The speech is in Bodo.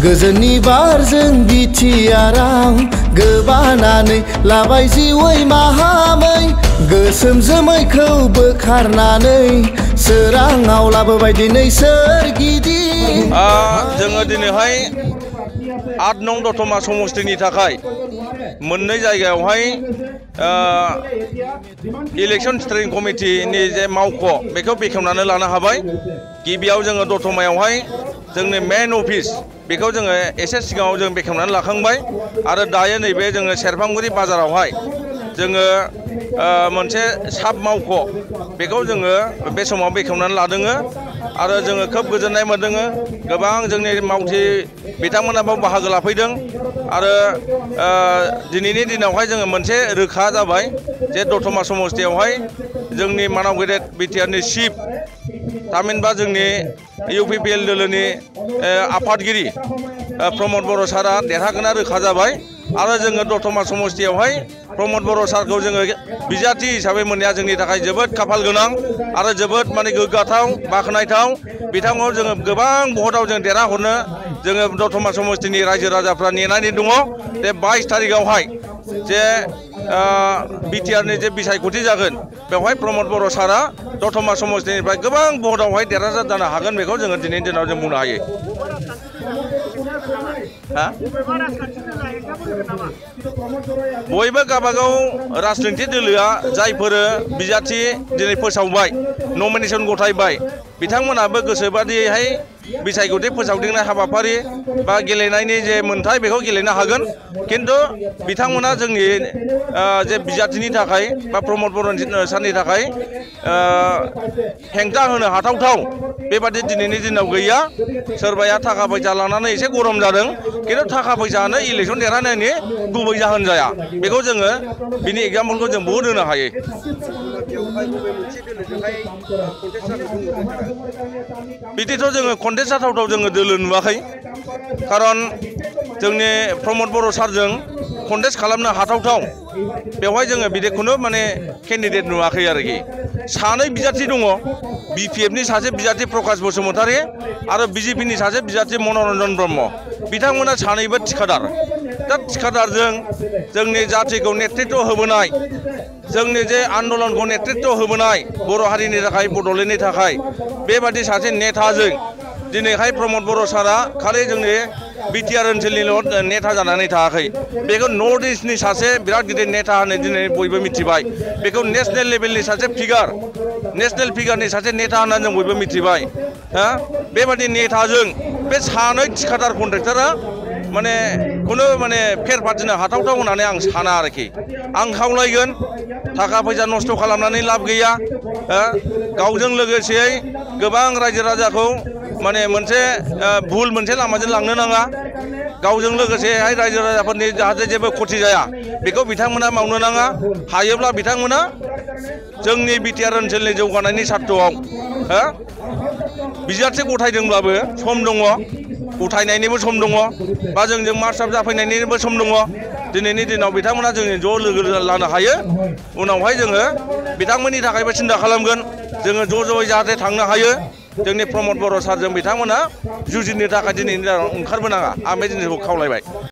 गोजोननि बारजों बिटिआराव गोबानानै लाबाय जिउै माहामै गोसोम जोमैखौ बोखारनानै सोराङाव लाबोबाय दिनै सोरगिदिं। जोङो दिनैहाय 8 नं दतमा समस्तिनि थाखाय मोननै जायगायावहाय इलेक्शन स्टेरिं कमिटिनि जे मावख' बेखौ बेखेवनानै लानो हाबाय। गिबियाव जोङो दतमायावहाय जोंनि मेन अफिस बेखौ जोङो एसे सिगाङाव जों बेखेवनानै लाखांबाय आरो दायो नैबे जोङो सेरफांगुरि बाजारावहाय जोङो मोनसे साब मावख' बेखौ जोङो बे समाव बेखेवनानै लादों आरो जोङो खोब गोजोननाय मोनदों। गोबां जोंनि मावथि बिथांमोना बाव बाहागो लाफैदों आरो दिनैनि दिनावहाय जोङो मोनसे रोखा जाबाय जे दतमा समस्तियावहाय जोंनि मानाव गेदेर बिटिआरनि चिफ थामहिनबा जोंनि इउपिपिएल दोलोनि आफादगिरि प्रमद बर' सारा देरहागोना रोखा जाबाय आरो जोङो दतमा समस्तियावहाय प्रमद बर' सारखौ जोङो बिजाथि हिसाबै मोननाया जोंनि थाखाय जोबोद खाफाल गोनां आरो जोबोद माने गोग्गाथाव बाख्नायथाव। बिथांखौ जोङो गोबां भटआव जों देरहाहरनो जोङो दतमा समस्तिनि रायजो राजाफ्रा नेनानै दङ। बे 22 तारिखआवहाय जे बिटिआरनि जे बिसायख'थि जागोन बेवहाय प्रमद बर' सारा दतमा समस्तिनिफ्राय गोबां भटआवहाय देरहासार जानो हागोन बेखौ जोङो दिनैनि दिनाव जों बुंनो हायो। बयबो गावबागाव राजनिति दोलोआ जायफोर बिजाथि दिनै फोसावबाय नमिनेसन गथायबाय बिथांमोनाबो गोसोबादियैहाय बिसायख'थि फोसावदिंनाय हाबाफारि बा गेलेनायनि जे मोन्थाय बेखौ गेलेनो हागोन। किन्तु बिथांमोना जोंनि जे बिजाथिनि थाखाय बा प्रमद बर' सारनि थाखाय हेंथा होनो हाथावथाव बेबादि दिनैनि दिनाव गैया। सोरबाया थाखा फैसा लानानै एसे गरम जादों किन्तु थाखा फैसायानो इलेक्सन देरहानायनि गुबै जाहोन जाया। बेखौ जोङो बिनि एग्जाम्पलखौ जों बहुद होनो हायो। बिदिथ' जोङो कन्टेस्ट जाथावथाव जोङो दोलो नुवाखै। खारन जोंनि प्रमद बर' सारजों कन्टेस्ट खालामनो हाथावथाव बेवहाय जोङो बिदिखौनो माने केन्डिडेट नुवाखै आरोखि। सानै बिजाथि दङ, बिपिएफनि सासे बिजाथि प्रकाश बसुमतारी आरो बिजेपिनि सासे बिजाथि मनरन्जन ब्रह्म। बिथांमोना सानैबो थिखादार। दा थिखादारजों जोंनि जाथिखौ नेतृत्व होबोनाय जोंनि जे आन्दलनखौ नेतृत्व होबोनाय बर' हारिनि थाखाय बड'लेण्डनि थाखाय बेबादि सासे नेताजों दिनैहाय प्रमद बर' सारा खालि जोंनि बिटिआर ओनसोलनिल' नेता जानानै थायाखै। बेखौ नर्थ इस्टनि सासे बिराद गिदिर नेता होननानै दिनै बयबो मिथिबाय। बेखौ नेसनेल लेभेलनि सासे फिगार नेसनेल फिगारनि सासे नेता होननानै जों बयबो मिथिबाय। बेबादि नेताजों बे सानै थिखादार कन्ट्रेक्टरा माने खुनु माने फेर फाथिनो हाथावथाव होननानै आं साना आरोखि। आं खावलायगोन थाखा फैसा नस्थ' खालामनानै लाब गैया। गावजों लोगोसेयै गोबां रायजो राजाखौ माने मोनसे भुल मोनसे लामाजों लांनो नाङा। गावजों लोगोसेहाय रायजो राजाफोरनि जाहाथे जेबो खथि जाया बेखौ बिथांमोना मावनो नाङा। हायोब्ला बिथांमोना जोंनि बिटिआर ओनसोलनि जौगानायनि सार्थ'आव बिजाथि गथायदोंब्लाबो सम दङ, गथायनायनिबो सम दङ बा जोंजों मार्चआप जाफैनायनिबो सम दङ। दिनैनि दिनाव बिथांमोना जोंनि ज' लोगो लानो हायो। उनावहाय जोङो बिथांमोननि थाखायबो सिन्था खालामगोन। जोङो ज' ज'यै जाहाथे थांनो हायो। जोंनि प्रमद बर' सारजों बिथांमोना जुजिनो थाखाय दिनैनि दिनाव ओंखारबोनाङा। आं बे जिनिसखौ खावलायबाय।